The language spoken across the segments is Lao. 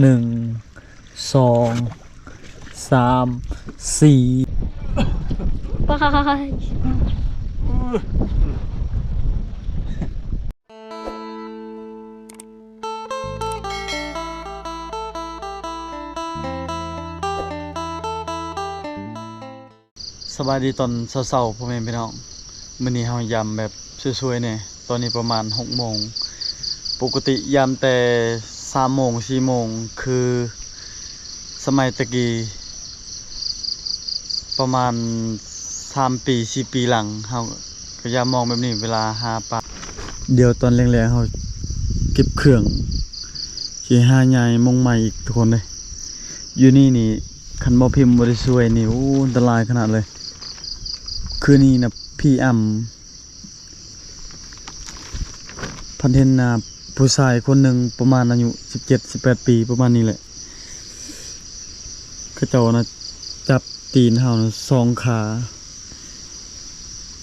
ໜຶ່ງ ສອງ ສາມ ສີ່ ປາຍ. ສະບາຍດີຕອນເຊົ້າໆ ພໍ່ແມ່ພີ່ນ້ອງ. ມື້ນີ້ເຮົາຢາມແບບສວຍໆແດ່. ຕອນນີ້ປະມານຫົກໂມງ. ປົກກະຕິຢາມແຕ່ສາມໂມງ ສີ່ໂມງ ຄືສະໄໝແຕ່ກີ້ ປະມານສາມປີ ສີ່ປີຫຼັງ ເຮົາກໍຢາມມອງແບບນີ້ເວລາຫາປາ. ດຽວຕອນແລງໆ ເຮົາເກັບເຄື່ອງ ຊິຫາຍ້າຍໝ່ອງໃໝ່ອີກ ທຸກຄົນເອີຍ. ຢູ່ນີ້ນີ້ ຄັນບໍ່ພິມບໍ່ໄດ້ຊ່ວຍນີ້ ໂອ້ ອັນຕະລາຍຂະໜາດເລີຍ. ຄືນນີ້ນະ ຜີອຳ ພັນເຫັນ ອ່າ ຜູ້ຊາຍຄົນໜຶ່ງປະມານອາຍຸສິບເຈັດ ສິບແປດປີ ປະມານນີ້ແຫຼະ. ເຂົາເຈົ້ານະຈັບຕີນເຮົານະສອງຂາ.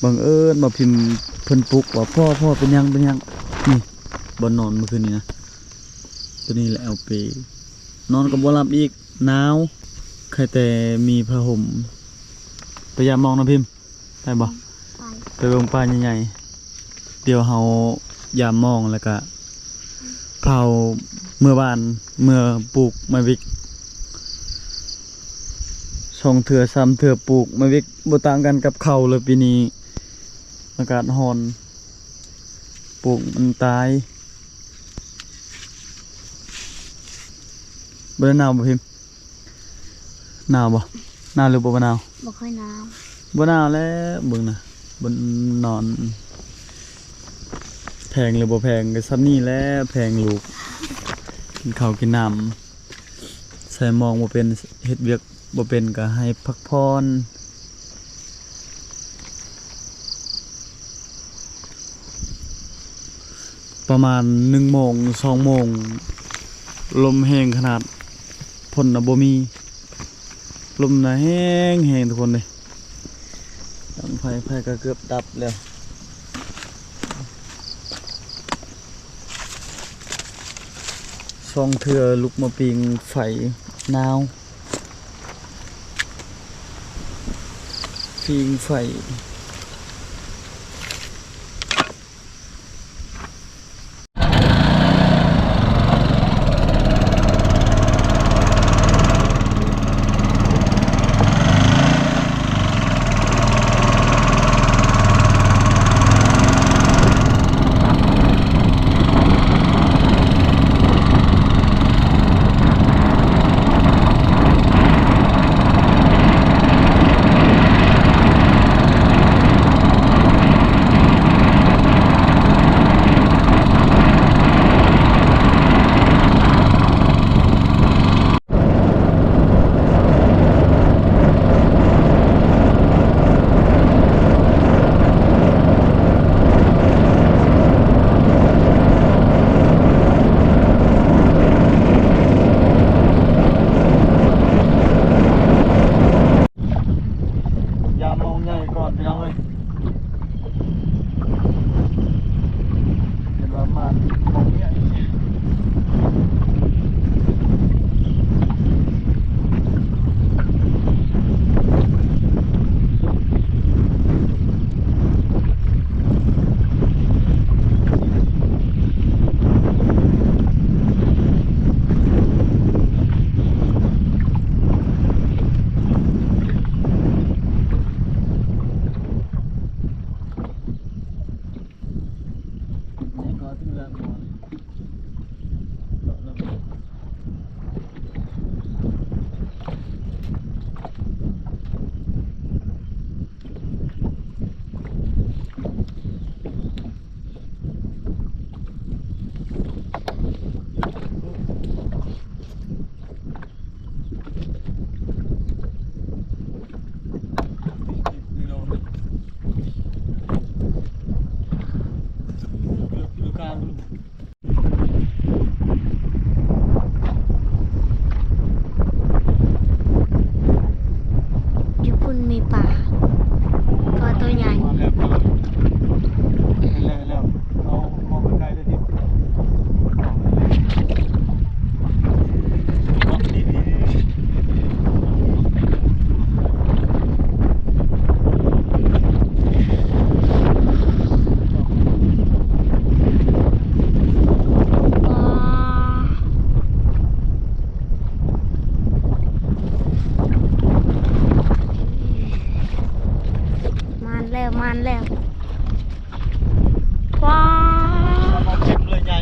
ບັງເອີນມາພິມເພິ່ນປຸກວ່າ ພໍ່ ພໍ່ ເປັນຫຍັງ ເປັນຫຍັງ? ນີ້ ບ່ອນນອນເມື່ອຄືນນີ້ນະ ໂຕນີ້ແຫຼະ ເອົາເປ ນອນກໍບໍ່ຫຼັບອີກ ໜາວ. ໃຄແຕ່ມີຜ້າຫົ່ມ. ໄປຢາມມອງນະພິມ ໄດ້ບໍ່? ໄປ ໄປເບິ່ງປາໃຫຍ່ໆ. ດຽວເຮົາຢາມມອງ ແລ້ວກະພາເອົາເມືອບ້ານ ເມືອປູກໄມ້ວິກ ສອງເທື່ອສາມເທື່ອ ປູກໄມ້ວິກ ບໍ່ຕ່າງກັນກັບເຂົ້າເລີຍປີນີ້. ອາກາດຮ້ອນ ປູກມັນຕາຍ. ບໍ່ໄດ້ໜາວບໍ່ພິມ? ໜາວບໍ່? ໜາວຫຼືບໍ່ ບໍ່ໜາວ? ບໍ່ຄ່ອຍໜາວ. ບໍ່ໜາວແລ້ວ ເບິ່ງນະ ບ່ອນນອນ. ແພງຫຼືບໍ່ແພງ ກໍສ່ຳນີ້ແຫຼະ ແພງລູກ ກິນເຂົ້າກິນນ້ຳ ໃສ່ໝອງບໍ່ເປັນ ເຮັດວຽກ ບໍ່ເປັນກໍໃຫ້ພັກຜ່ອນ. ປະມານໜຶ່ງໂມງ ສອງໂມງ ລົມແຮງຂະໜາດ ຝົນນະບໍ່ມີ ລົມນະແຮງໆ ທຸກຄົນເອີຍ. ດັງໄຟ ໄຟກໍເກືອບດັບແລ້ວ. ສອງເທື່ອລຸກມາປີ້ງໄຟ ໜາວ ປີ້ງໄຟ. ນັ້ນແລ້ວ ວ້າວ ເຕັມເລີຍໃຫຍ່.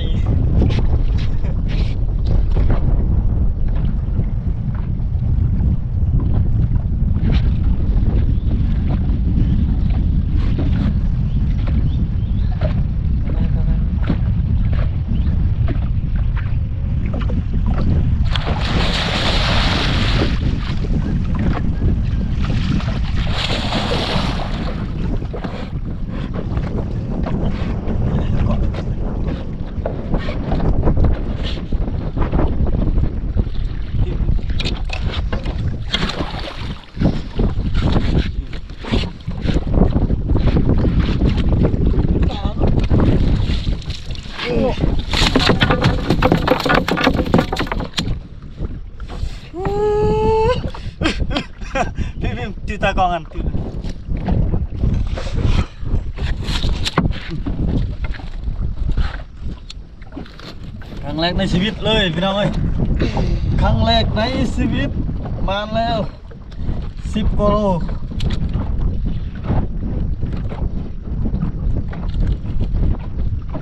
ພີ່ ພີ່ ຖືຕາກ້ອງຫັ້ນ ຖື ຄັ້ງແລກໃນຊີວິດເລີຍພີ່ນ້ອງເອີຍ ຄັ້ງແລກໃນຊີວິດ ມາແລ້ວ ສິບກວ່າໂລ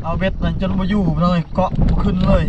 ເອົາເບັດນັ້ນຈົນບໍ່ຢູ່ພີ່ນ້ອງເອີຍ ເກາະບໍ່ຂຶ້ນເລີຍ.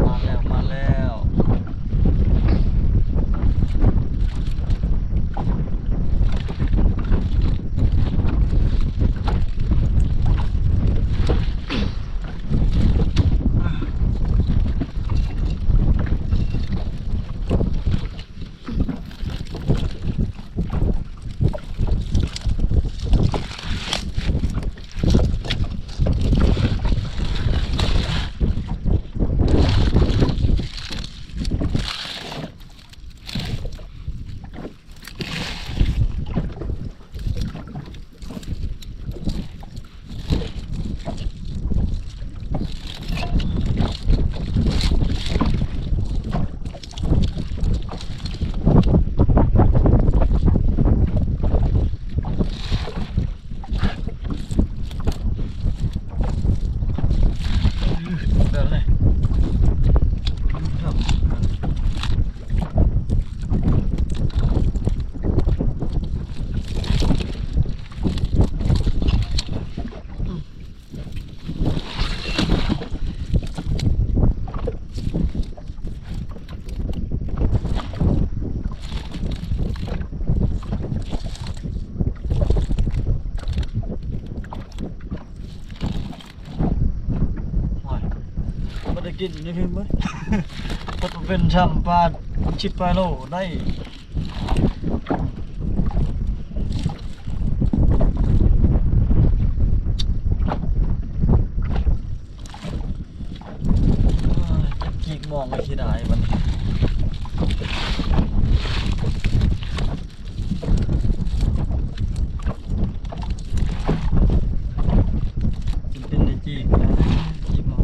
ມາແລ້ວ ມາແລ້ວ. ໂອ້ຍ ບໍ່ໄດ້ກິນນີ້ພີ່ເອີຍ ເພິ່ນເປັນຊ່ຳປາ ສິບປາຍໂລໄດ້. ໂອ້ຍ ຈີກມອງກໍເສຍດາຍບັດນີ້. ເປັນໄດ້ຈີກ ຈີກມອງ.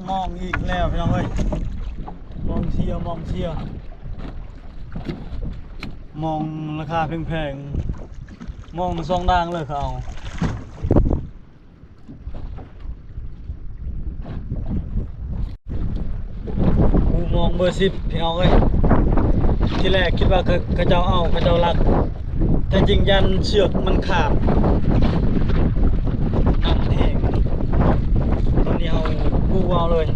ມອງອີກແລ້ວພີ່ນ້ອງເອີຍ ມອງເຊຍ ມອງເຊຍ ມອງລາຄາແພງໆ ມອງສອງດ່າງເລີຍເຂົາເອົາ. ກູມອງເບີສິບພີ່ນ້ອງເອີຍ ທີແລກຄິດວ່າເຂົາ ເຂົາເຈົ້າເອົາ ເຂົາເຈົ້າລັກ ແຕ່ຈິງຢ້ານເຊືອກມັນຂາດ ໜັກແຮງ ຕອນນີ້ເຮົາກູ້ເອົາເລີຍ.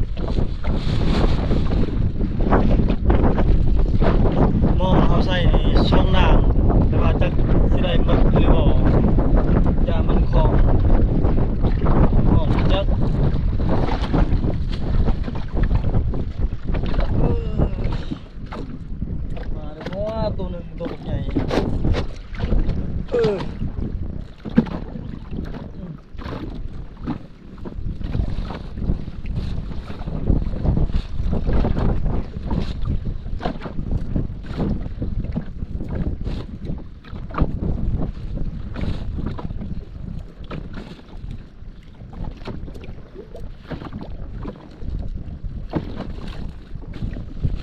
ມອງເຮົາໃສ່ນີ້ສອງດ່າງ ແຕ່ວ່າຈັກຊິໄດ້ໝົດຫຼືບໍ່ ຢ້ານມັນຂອງ ຂອງຈັກ ເອີ ມາແລ້ວ ໂອ້ ໂຕໜຶ່ງ ໂຕບັກໃຫຍ່ ເອີ.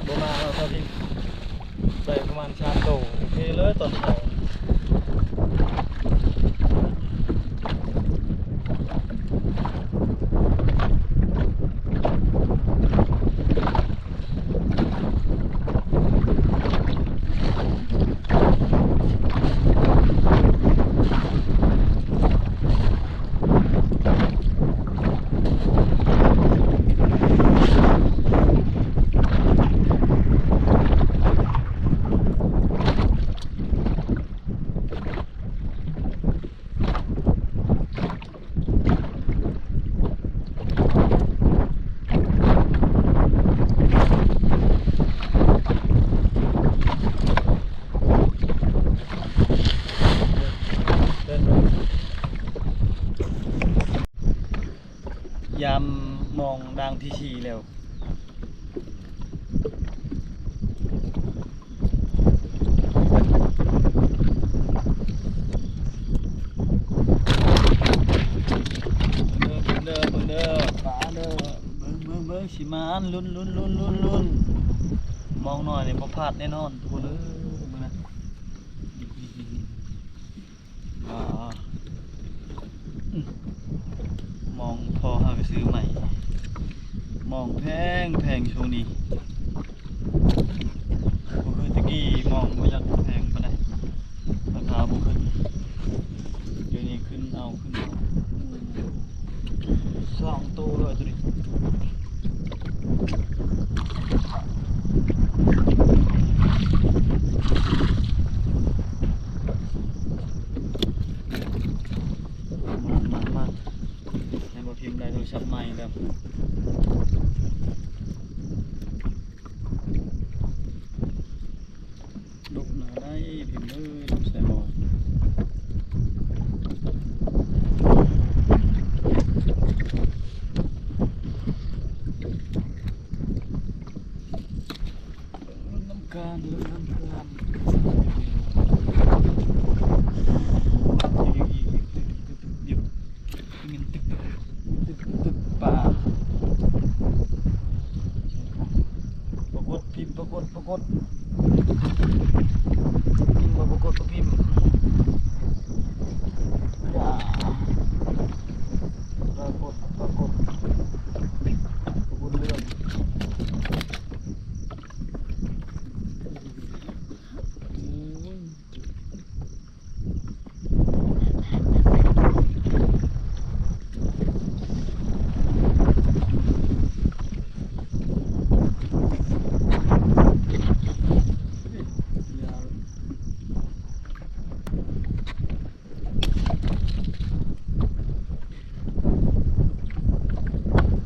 ບໍ່ມາເອົາເທົ່າທີ່ໄດ້ປະມານສາມໂຕ ໂອເຄເລີຍຕອນເຊົ້າ. ຍາມມອງດ່າງທີສີ່ແລ້ວ. ເບິ່ງເດີ ເບິ່ງເດີ ເບິ່ງເດີ ປາເດີ ເບິ່ງ ເບິ່ງ ເບິ່ງ ຊິມາ ລຸ້ນ ລຸ້ນ ລຸ້ນ ລຸ້ນ ລຸ້ນ ມອງໜ້ອຍນີ້ບໍ່ພາດແນ່ນອນ ທຸກຄົນເອີຍ ເບິ່ງນະ. ອ່າ ອືມ ມອງພໍ່ເຮົາໄປຊື້ໃໝ່ ມອງແພງໆ ຊ່ວງນີ້ ບໍ່ຄືແຕ່ກີ້ ມອງບໍ່ຢາກແພງປານໃດ ລາຄາບໍ່ຂຶ້ນ ດຽວນີ້ຂຶ້ນເອົາ ຂຶ້ນເອົາ. ສອງໂຕເລີຍໂຕນີ້ ມາ ມາ ມາ ໃຫ້ບໍ່ພິມໄດ້ໂທລະສັບໃໝ່ແລ້ວ. ດຸນະໄດ້ພິມເອີຍ ດຸໃສ່ໝໍ້ ເບິ່ງນຳກັນ ເບິ່ງນຳກັນ ໄດ້ຍິນຕຶກໆໆ ປາ ປາກົດ ພິມ ປາກົດ ປາກົດ ພິມ ປາກົດ ປາພິມ ຢ່າ ປາກົດ ປາກົດ ປາກົດເລື່ອງ ໂອ້ຍ.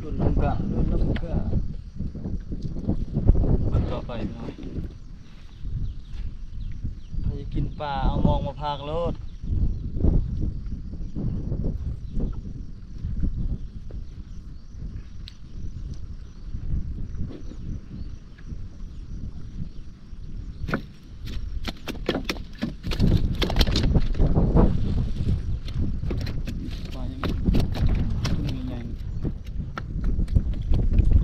ລຸ້ນນຳກັນ ລຸ້ນນຳກັນ ເບິ່ງຕໍ່ໄປພີ່ນ້ອງ. ໃຜກິນປາ ເອົາມອງມາພາກໂລດ. ປາຍັງ ຕົວໃຫຍ່ໆ.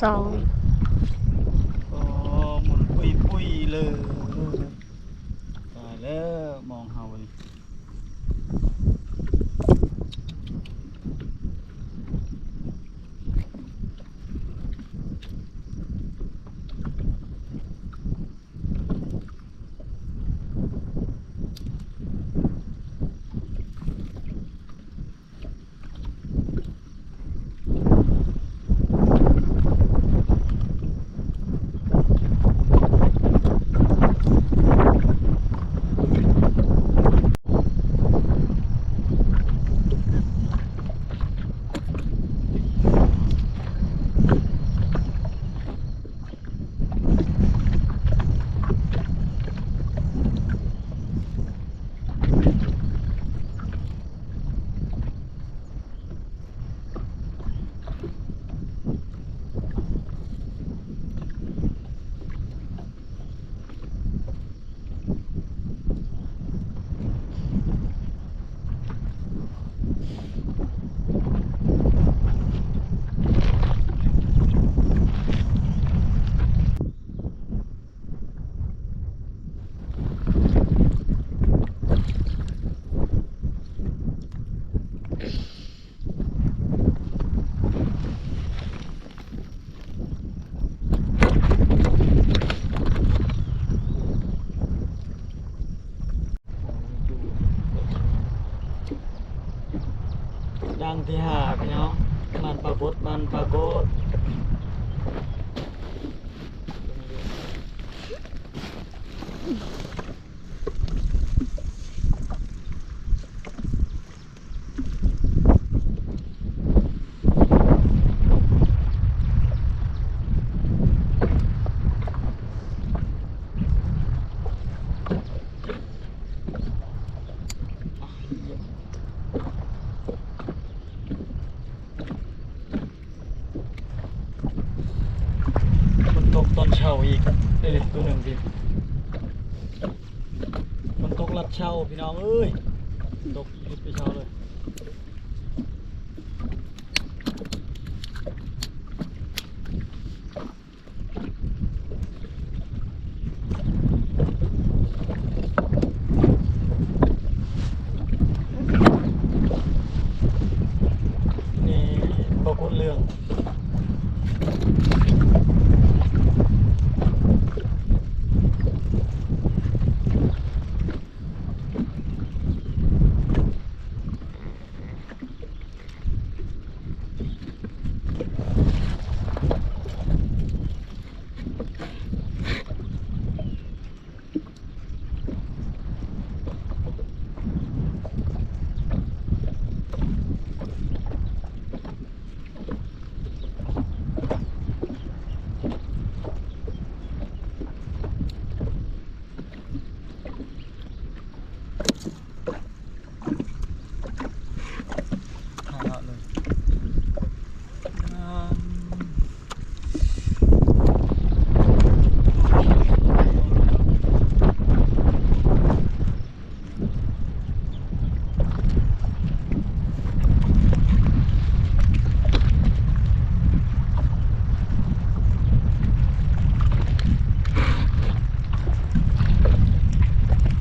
ສອງ ໂອ້ ໝູນປຸ້ຍໆເລີຍ. ຕາຍແລ້ວ ມອງເຮົານີ້. ດັ່ງທີ່ຫາ ພີ່ນ້ອງ ມັນປາກົດ ມັນປາກົດ. ຝົນຕົກຕອນເຊົ້າອີກເດ້ ໂຕໜຶ່ງຕິ ຝົນຕົກລັດເຊົ້າ ພີ່ນ້ອງເອີຍ ຕົກຢຸດໄປເຊົ້າເລີຍ. ນີ້ບໍ່ກຸດເລື່ອງ.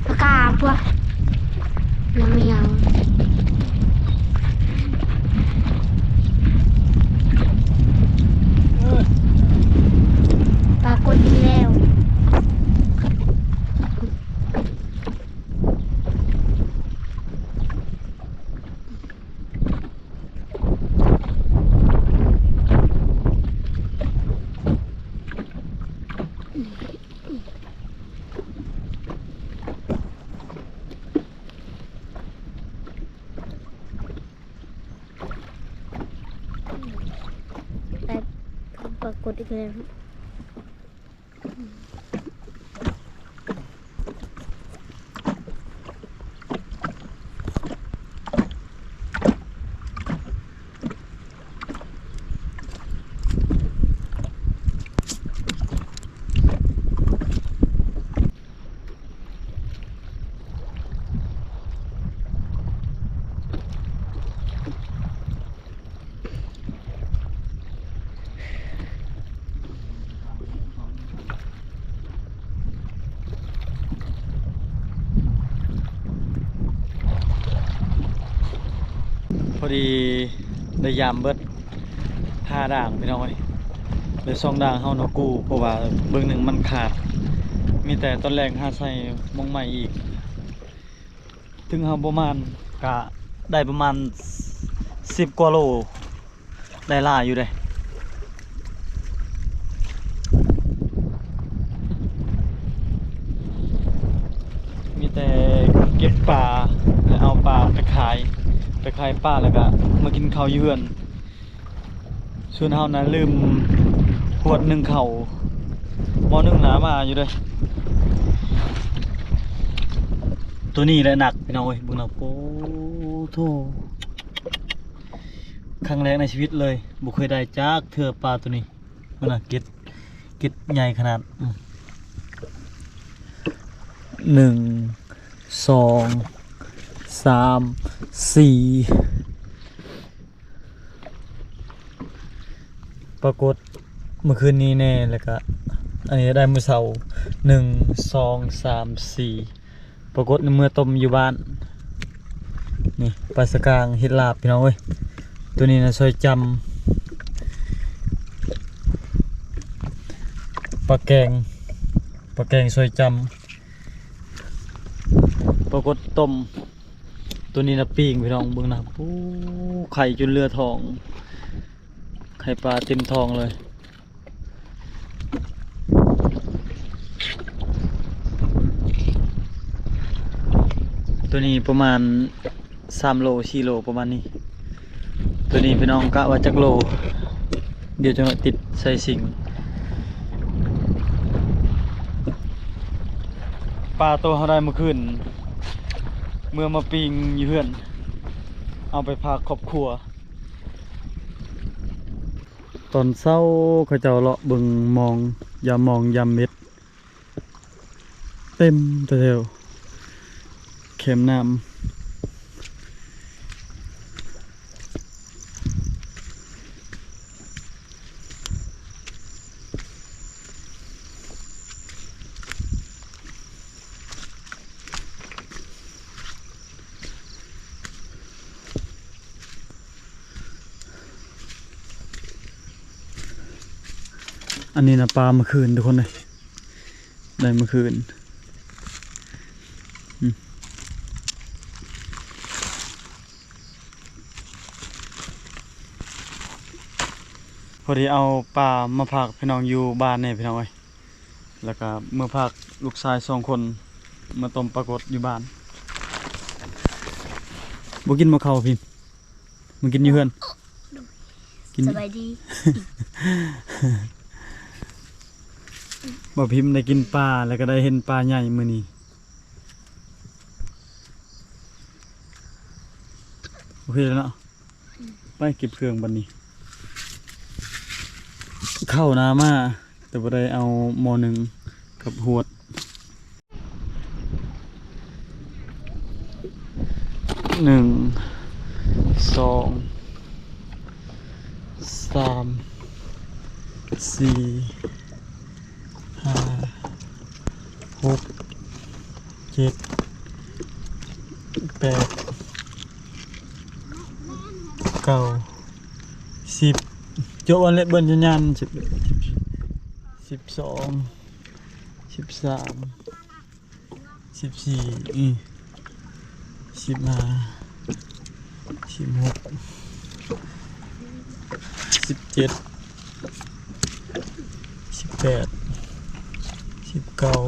ປາກາ ພວກ ນຳຫຍັງ ປາກົດອີກແລ້ວ. ໄປ ປາກົດອີກແລ້ວ. ເ ທີ່ໄດ້ຢາມເບິດຫ້າດ່າງພີ່ນ້ອງເອີຍ ແລະສອງດ່າງເຮົານະກູ້ ເພາະວ່າເບື້ອງໜຶ່ງມັນຂາດ ມີແຕ່ຕອນແລງຫາໃສ່ໝ່ອງໃໝ່ອີກ. ເຖິງເຮົາບໍ່ໝານກະໄດ້ປະມານສິບກວ່າໂລ ໄດ້ຫຼາຍຢູ່ເດ້. ມີແຕ່ເກັບປາ ແລະເອົາປາໄປຂາຍ ໄປຂາຍປາ ແລ້ວກະມາກິນເຂົ້າຢູ່ເຮືອນ. ສ່ວນເຮົານະລືມຂວດໜຶ່ງເຂົ້າ ໝໍ້ໜຶ່ງນະມາຢູ່ເດ້. ໂຕນີ້ແຫຼະໜັກພີ່ນ້ອງເອີຍ ເບິ່ງນະ ໂອ້ໂທ້ ຄັ້ງແລກໃນຊີວິດເລີຍ ບໍ່ເຄີຍໄດ້ຈັກເທື່ອປາໂຕນີ້. ເບິ່ງນະ ເກັດ ເກັດໃຫຍ່ຂະໜາດ ອືມ ໜຶ່ງ ສອງ ສາມ ສີ່ ປາກົດມື້ຄືນນີ້ແນ່ ແລ້ວກະອັນນີ້ໄດ້ມື້ເຊົ້າ ໜຶ່ງ ສອງ ສາມ ສີ່ ປາກົດໃນເມືອຕົ້ມຢູ່ບ້ານ. ນີ້ປາສະກາງເຮັດລາບພີ່ນ້ອງເອີຍ. ໂຕນີ້ນະຊອຍຈຳ ປາແກງ ປາແກງຊອຍຈຳ ປາກົດຕົ້ມ. ໂຕນີ້ນະປີ້ງພີ່ນ້ອງ ເບິ່ງນະ ໂອ້ ໄຂ່ຈົນເຫຼືອທ້ອງ ໄຂ່ປາເຕັມທ້ອງເລີຍ. ໂຕນີ້ປະມານສາມໂລ ສີ່ໂລ ປະມານນີ້. ໂຕນີ້ພີ່ນ້ອງກະວ່າຈັກໂລ ດຽວຈັ່ງຕິດໃສ່ຊິງ. ປາໂຕເຮົາໄດ້ມື້ຄືນ ເມືອມາປີ້ງຢູ່ເຮືອນ ເອົາໄປຝາກຄອບຄົວ. ຕອນເຊົ້າເຂົາເຈົ້າເລາະເບິ່ງມອງ ຍາມມອງຍາມເມັດ ເຕັມແຖວແຄມນ້ຳ. ອັນນີ້ນະປາເມື່ອຄືນທຸກຄົນເອີຍ ໄດ້ເມື່ອຄືນ. ອືມ ພໍດີເອົາປາມາຝາກພີ່ນ້ອງຢູ່ບ້ານແດ່ພີ່ນ້ອງເອີຍ. ແລ້ວກະເມືອຝາກລູກຊາຍສອງຄົນ ມາຕົ້ມປາກົດຢູ່ບ້ານ. ບໍ່ກິນບໍ່ເຂົ້າພີ້ ມາກິນຢູ່ເຮືອນ. ສະບາຍດີ ບໍ່ພິມໄດ້ກິນປາ ແລ້ວກະໄດ້ເຫັນປາໃຫຍ່ມື້ນີ້. ໂອເຄແລ້ວເນາະ. ໄປເກັບເຄື່ອງບັດນີ້. ເຂົ້ານາມາ ແຕ່ບໍ່ໄດ້ເອົາໝໍ້ໜຶ້ງກັບຫວດ. ໜຶ່ງ ສອງ ສາມ ສີ່ ຫ້າ ຫົກ ເຈັດ ແປດ ເກົ້າ ສິບ ໂຈະອັນເລັບເບິ່ນຍານ ສິບເອັດ ສິບສອງ ສິບສາມ ສິບສີ່ ອື ສິບຫ້າ ສິບຫົກ ສິບເຈັດ ສິບແປດ ສິບເກົ້າ.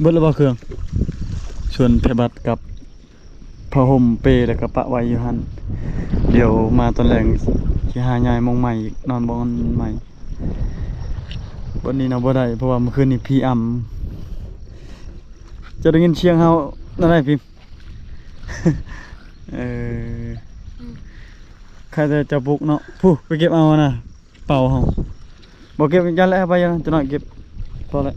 ເບິດແລ້ວບໍ່ເຄື່ອງ? ສ່ວນແພບັດກັບ ຜ້າຫົ່ມເປ ແລ້ວກະປະໄວ້ຢູ່ຫັ້ນ. ດຽວມາຕອນແລງຊິຫາຍ້າຍໝ່ອງໃໝ່ອີກ ນອນບ່ອນໃໝ່. ບ່ອນນີ້ນອນບໍ່ໄດ້ ເພາະວ່າມື້ຄືນນີ້ຜີອຳ. ເຈົ້າໄດ້ຍິນສຽງເຮົານັ້ນໄດ໋ພິມ? ເອີ ອືມ ໃຄແຕ່ເຈົ້າປຸກເນາະ. ຜູ້ ໄປເກັບເອົານະ. ເປົ່າເຮົາ ບໍ່ເກັບ ຢ່າແຫຼະ ໄປຢ່າ ຈະໜ້ອຍເກັບ ພໍແລ້ວ.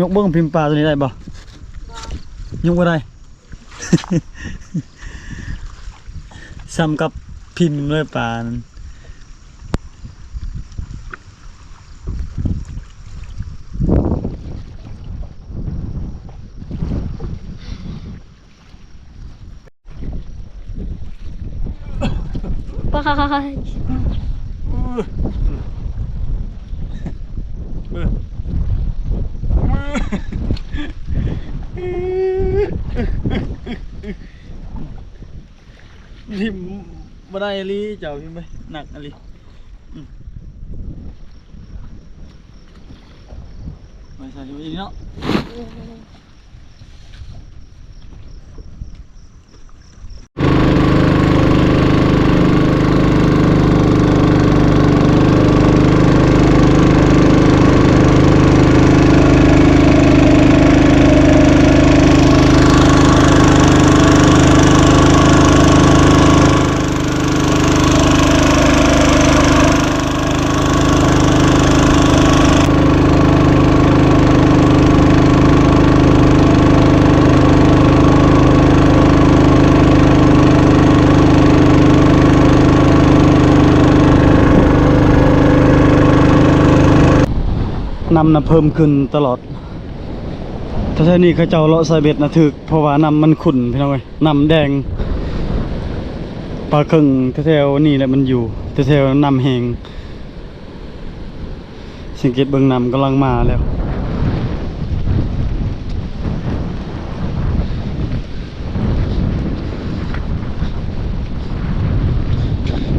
ຍົກເບິ່ງພິມປາໂຕນີ້ໄດ້ບໍ່? ບໍ່ ຍົກບໍ່ໄດ້. ສ່ຳກັບພິມເລີຍປານັ້ນ. ຖິ້ມບໍ່ໄດ້ອີ່ຫຼີ ເຈົ້າຖິ້ມໄປ ໜັກອີ່ຫຼີ. ອືມ ໄປໃສ່ໄວ້ນີ້ເນາະ. ນ້ຳນະເພີ່ມຂຶ້ນຕະຫຼອດ. ແຖວໆນີ້ເຂົາເຈົ້າເລາະສາຍເບັດນະຖືກ ເພາະວ່ານ້ຳມັນຂຸ່ນ ພີ່ນ້ອງເອີຍ ນ້ຳແດງ. ປາເຄິງແຖວໆນີ້ແຫຼະມັນຢູ່ ແຖວໆນ້ຳແຫ້ງ. ສັງເກດເບິ່ງ ນ້ຳກຳລັງມາແລ້ວ.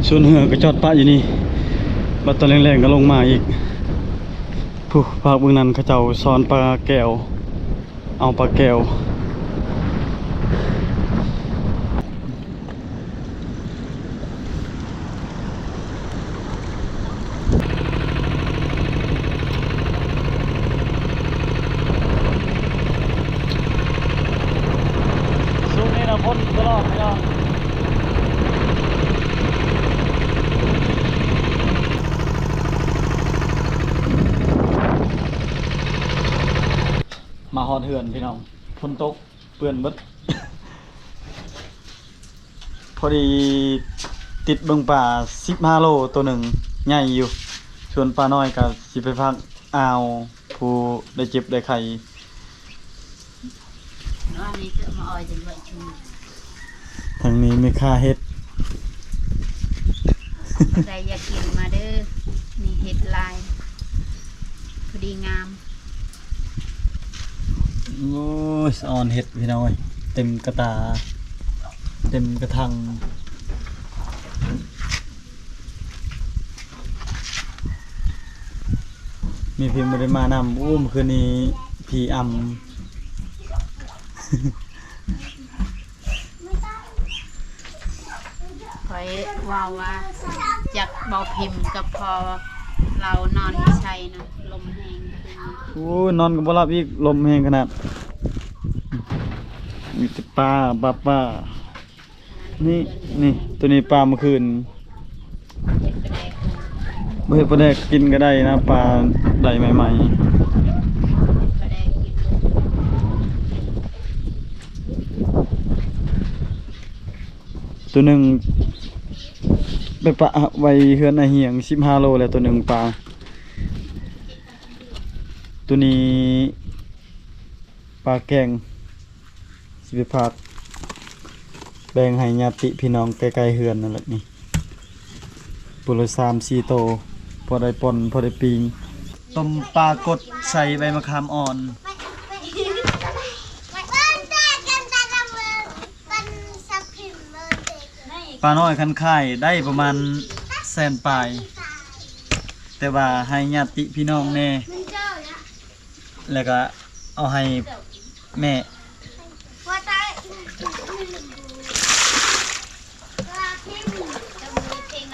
ສ່ວນເຮືອກໍຈອດປະຢູ່ນີ້ ບັດຕອນແລງໆກໍລົງມາອີກ. ຜູ້ພາກເບື້ອງນັ້ນເຂົາເຈົ້າຊ້ອນປາແກ້ວ ເອົາປາແກ້ວ. ຊ່ວງນີ້ນະຝົນຕະຫຼອດພີ່ນ້ອງ. ມາຮອດເຮືອນພີ່ນ້ອງ ຝົນຕົກເປື້ອນເບິດ. ພໍດີຕິດເບິ່ງປາສິບຫ້າໂລໂຕໜຶ່ງ ໃຫຍ່ຢູ່. ສ່ວນປານ້ອຍກໍຊິໄປພັກອ່າວ ຜູ້ໄດ້ເຈັບໄດ້ໄຂ້. ທາງນີ້ແມ່ຄ້າເຫັດ ໃຜຢາກກິນມາເດີ້ ມີເຫັດຫຼາຍ ພໍດີງາມ. ໂອ້ຍ ສະອອນເຫັດພີ່ນ້ອງເອີຍ ເຕັມກະຕາ ເຕັມກະຖັງ. ມີພິມບໍ່ໄດ້ມານຳ. ໂອ້ ມື້ຄືນນີ້ຜີອຳ. ຂ້ອຍເວົ້າວ່າຈັກບໍ່ພິມກໍພໍ ລາວນອນຢູ່ໃສນະ ລົມແຮງ. ໂອ້ຍ ນອນກໍບໍ່ຫຼັບອີກ ລົມແຮງຂະໜາດ. ມີແຕ່ປາ ປາ ປາ. ນີ້ ນີ້ ໂຕນີ້ປາມື້ຄືນ ບໍ່ເຮັດປາແດກກິນກໍໄດ້ນະ ປາໄດ້ໃໝ່ໆ. ໂຕໜຶ່ງໄປປະໄວ້ເຮືອນອ້າຍຮຽງ ສິບຫ້າໂລແລ້ວ ໂຕໜຶ່ງປາ. ໂຕນີ້ປາແກງ ຊິໄປພາກແບ່ງໃຫ້ຍາດຕິພີ່ນ້ອງໃກ້ໆເຮືອນນັ້ນແຫຼະນີ້ ຜູ້ລະສາມສີ່ໂຕ ພໍໄດ້ປ່ອນ ພໍໄດ້ປີ້ງ. ຕົ້ມປາກົດໃສ່ໃບມະຂາມອ່ອນ. ປານ້ອຍຄັນຂາຍໄດ້ປະມານແສນປາຍ ແຕ່ວ່າໃຫ້ຍາດຕິພີ່ນ້ອງແດ່ ແລ້ວກະເອົາໃຫ້ແມ່.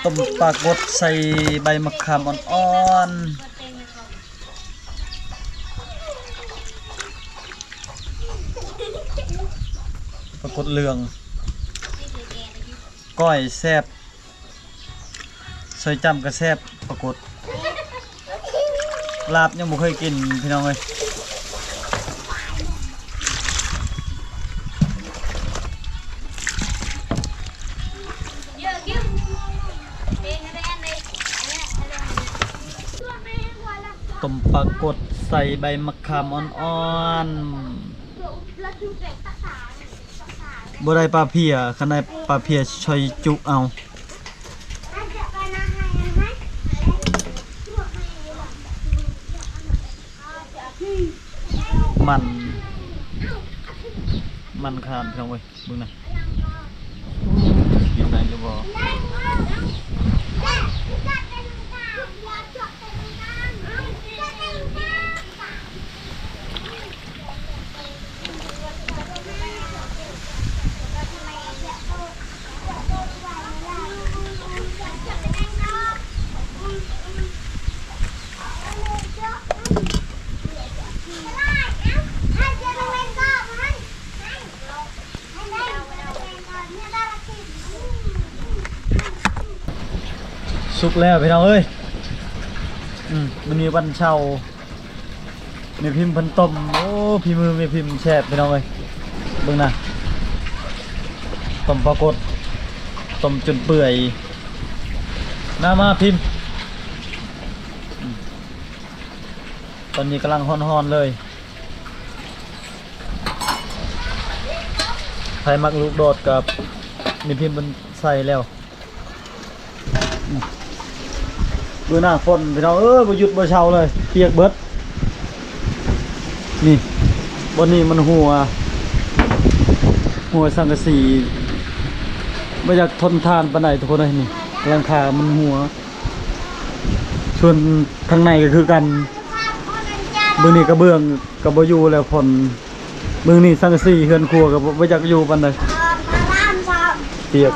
ຕົ້ມປາກົດໃສ່ໃບມະຂາມອ່ອນໆ. ປາກົດເຫຼືອງ ກ້ອຍແຊບ. ຊອຍຈ້ຳກໍແຊບ ປາກົດ ລາບຍັງບໍ່ເຄີຍກິນພີ່ນ້ອງເອີຍ. ຕົ້ມປາກົດໃສ່ໃບມະຂາມອ່ອນໆ. ບໍ່ໄດ້ປາເພຍ ຄັນໄດ້ປາເພຍຊອຍຈຸເອົາ. ມັນ ມັນຂະໜາດ ພີ່ນ້ອງເອີຍ ເບິ່ງນະ ກິນໄດ້ຫຼືບໍ່? ສຸກແລ້ວພີ່ນ້ອງເອີຍ ອືມ ມື້ນີ້ວັນເສົາ ແມ່ພິມເພິ່ນຕົ້ມ ໂອ້ ຝີມືແມ່ພິມແຊບພີ່ນ້ອງເອີຍ ເບິ່ງນະ ຕົ້ມປາກົດ ຕົ້ມຈົນເປື່ອຍ ມາ ມາພິມ ອືມ ຕອນນີ້ກຳລັງຮ້ອນໆເລີຍ ໃຜມັກລູກໂດດກໍ ແມ່ພິມເພິ່ນໃສ່ແລ້ວ ອືມ ເບິ່ງໜ້າຝົນພີ່ນ້ອງເອີຍ ບໍ່ຢຸດບໍ່ເຊົາເລີຍ ປຽກເບິດ ນີ້ ບ່ອນນີ້ມັນຮົ່ວ ຮົ່ວສັງກະສີ ບໍ່ຢາກທົນທານປານໃດທຸກຄົນເອີຍ ນີ້ ຫຼັງຄາມັນຮົ່ວ ສ່ວນທາງໃນກໍຄືກັນ ເບິ່ງນີ້ກະເບື້ອງກໍບໍ່ຢູ່ແລ້ວ ຝົນ ເບິ່ງນີ້ສັງກະສີເຮືອນຄົວກໍບໍ່ ບໍ່ຢາກຢູ່ປານໃດ ປຽກ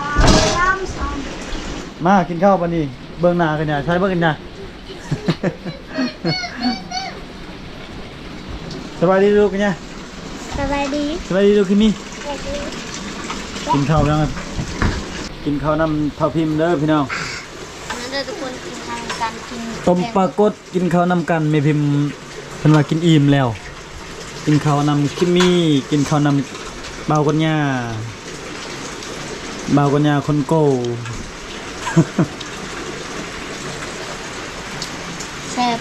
ມາກິນເຂົ້າບາດນີ້ ເບິ່ງໜ້າກັນຫຍັງ ໃສ່ເບິ່ງກັນຫຍັງ ສະບາຍດີລູກກັນຫຍັງ ສະບາຍດີ ສະບາຍດີລູກຄິມມີ ສະບາຍດີ ກິນເຂົ້ານຳ ກິນເຂົ້ານຳເຖົ້າພິມເດີພີ່ນ້ອງ ມາເດີທຸກຄົນ ກິນເຂົ້ານຳກັນ ກິນ ຕົ້ມປາກົດ ກິນເຂົ້ານຳກັນ ແມ່ພິມເພິ່ນວ່າກິນອີ່ມແລ້ວ ກິນເຂົ້ານຳຄິມມີ ກິນເຂົ້ານຳບ່າວກັນຍາ ບ່າວກັນຍາຄົນໂກ ແຊບ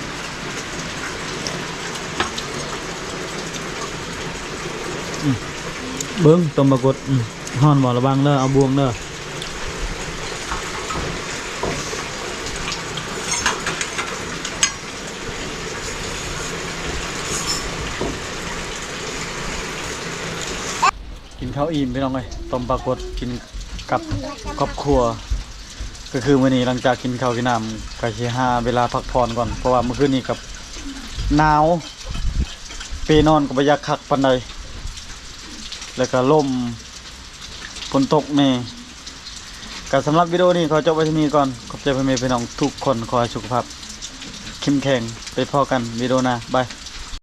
ອືມ ເບິ່ງຕົ້ມປາກົດ ອືມ ຮ້ອນບໍ່? ລະວັງເດີ ເອົາບ່ວງເດີ. ກິນເຂົ້າອີ່ມພີ່ນ້ອງເອີຍ ຕົ້ມປາກົດກິນກັບຄອບຄົວ ກໍຄືມື້ນີ້ຫຼັງຈາກກິນເຂົ້າກິນນ້ຳ ກໍຊິຫາເວລາພັກຜ່ອນກ່ອນ ເພາະວ່າມື້ຄືນນີ້ກໍໜາວ ເປນອນກໍບໍ່ຢາກຄັກປານໃດ ແລ້ວກໍລົມ ຝົນຕົກແດ່. ກໍສຳລັບວິດີໂອນີ້ຂໍຈົບໄວ້ເທົ່ານີ້ກ່ອນ. ຂອບໃຈພໍ່ແມ່ພີ່ນ້ອງທຸກຄົນ. ຂໍໃຫ້ສຸຂະພາບເຂັ້ມແຂງ. ໄປພໍ້ກັນວິດີໂອໜ້າ. ບາຍ.